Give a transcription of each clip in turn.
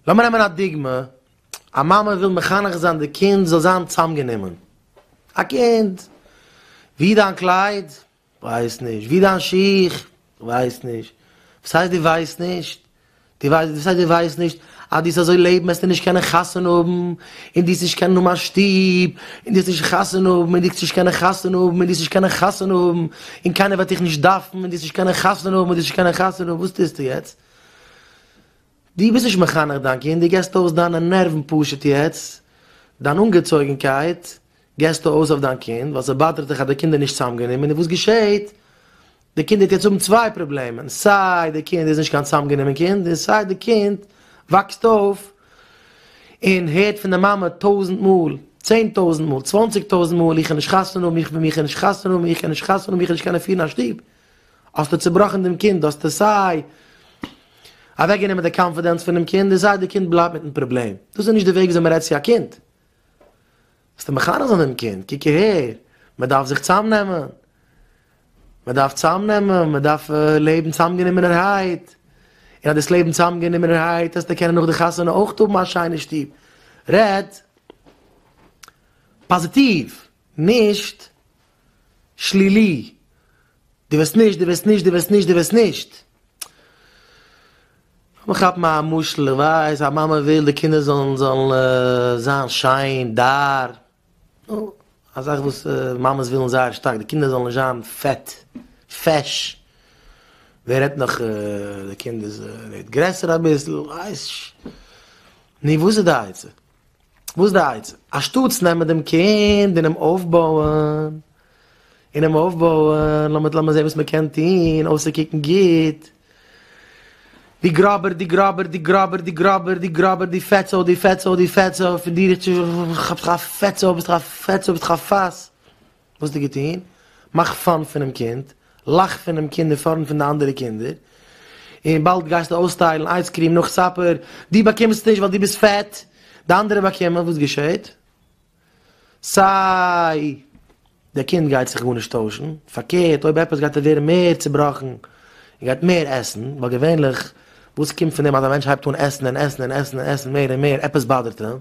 לאמיר נעמען א דוגמא, א מאמע וויל מחנך זיין די קינד זאל זיין צאמגענומען. א קינד, ווי דיין קלייד? כ'ווייס נישט. ווי דיין שיך? כ'ווייס נישט. וואס הייסט דו ווייסט נישט? דו ווייסט וואס הייסט דו ווייסט נישט? אז דו וועסט אזוי לעבן וועסטו נישט קענען חתונה האבן, און דו וועסט נישט קענען האבן א שטוב, און דו וועסט נישט חתונה האבן, און דו וועסט נישט קענען חתונה האבן, און דו וועסט נישט קענען חתונה האבן, און קיינער וועט דיך נישט דארפן, און דו וועסט נישט קענען חתונה האבן, און דו וועסט נישט קענען חתונה האבן, וואס טוסטו יעצט? דו ביסט נישט מחנך דיין קינד, דו געסט אויס דיינע נערוון פשוט יעצט, דיין אנגעצויגנקייט געסטו אויס אויף דיין קינד, ווייל ס'באדערט דיך אז די קינד איז נישט צוזאמגענומען, און וואס געשעהט? די קינד וועט יעצט האבן צוויי פראבלעמען, סיי די קינד איז נישט קיין צוזאמגענומען קינד, און סיי די קינד וואקסט אויף און הערט פון די מאמע טויזנט מאל, 10,000 מאל, 20,000 מאל, איך קען נישט חתונה האבן, איך בין, איך קען נישט חתונה האבן, איך קען נישט חתונה האבן, איך קען נישט קענען פירן א שטוב. האסטו צובראכן דעם קינד, האסטו סיי אוועקגענומען די קאנפידענץ פונעם קינד, און סיי די קינד בלייבט מיטן פראבלעם. דאס איז נישט די וועג וויאזוי מען רעדט צו א קינד. זאלסטו מחנך זיין דעם קינד, קוק אהער, מען דארף זיך צאמנעמען, מען דארף צאמנעמען, מען דארף לעבן צאמגענומענערהייט, און אז דאס לעבן צאמגענומענערהייט, וועסטו קענען נאך די חתונה אויך האבן א שיינע שטוב. רעד פאזיטיוו, נישט שלילי. דו וועסט נישט, דו וועסט נישט, דו וועסט נישט, דו וועסט נישט. לאמיר כאפן א משל, איך ווייס א מאמע וויל די קינדער זאלן זיין שיין, דאר, נו, א זאך וואס מאמעס ווילן זייער שטארק, די קינדער זאלן נישט זיין פעט, פעש, ווער רעדט נאך די קינד איז ווערט גרעסער אביסל, ווייס ש. נו, וואס איז די עצה? וואס איז די עצה? אנשטאטס נעמען דעם קינד און אים אויפבויען, און אים אויפבויען, לאמיר זען וואס מען קען טון אויסצוקוקן גוט. די גראבער, די גראבער, די גראבער, די גראבער, די גראבער, די פעטסאו, די פעטסאו, די פעטסאו, פון דיר איך האב א פעטסאו, ביסט א פעטסאו, ביסט א פאס. וואס האסטו געטון? מאך fun פונעם קינד, לאך פונעם קינד אין פארנט פון די אנדערע קינדער, און באלד גייסטו אויסטיילן ice cream נאך supper, דו באקומסט נישט ווייל דו ביסט פעט, די אנדערע באקומען, וואס געשעט? סיי דער קינד גייט זיך גארנישט טוישן, פארקערט אויב עפעס גייט ער ווערן מער צובראכן און גייט מער עסן, ווייל געווענליך וואס קומט פון דעם אז א מענטש הייבט אן עסן און עסן און עסן און עסן מער און מער, עפעס באדערט אים,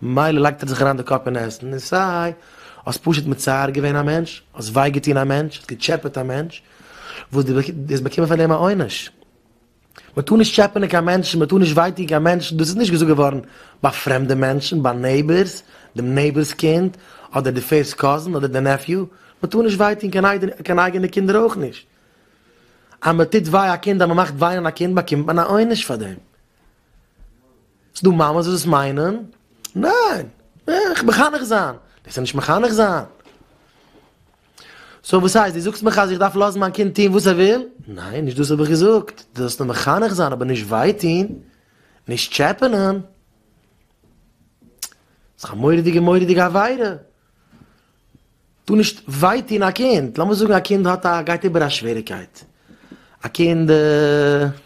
ממילא לייגט ער זיך אריין די קאפ אין עסן, און סיי האסט פשוט מצער געווען א מענטש, האסט וויי געטון א מענטש, האסט געטשעפעט א מענטש, וואס דו האסט באקומען פאר דעם א עונש. מען טאר נישט טשעפענען קיין מענטשן, מען טאר נישט וויי טון קיין מענטשן, דאס איז נישט געזאגט געווארן ביי פרעמדע מענטשן, ביי neighbors, דעם neighbor's קינד, אדער די first cousin, אדער די nephew, מען טאר נישט וויי טון קיין אייגענע קינדער אויך נישט. אז מען טוט וויי א קינד, אז מען מאכט וויינען א קינד, באקומט מען א עונש פאר דעם. ס'דא מאמעס וואס דאס מיינען, ניין, איך מחנך זיין, דאס איז נישט מחנך זיין. so וואס הייסט, דו זאגסט מיך אז איך דארף לאזן מיין קינד טון וואס ער וויל? ניין, נישט דאס האב איך געזאגט. דו זאלסט אים מחנך זיין, אבער נישט וויי טון, נישט טשעפענען. ס'איז א מורא'דיגע מורא'דיגע עבירה. טאר נישט וויי טון א קינד. לאמיר זאגן א קינד האט א, גייט איבער א שוועריקייט. א קינד.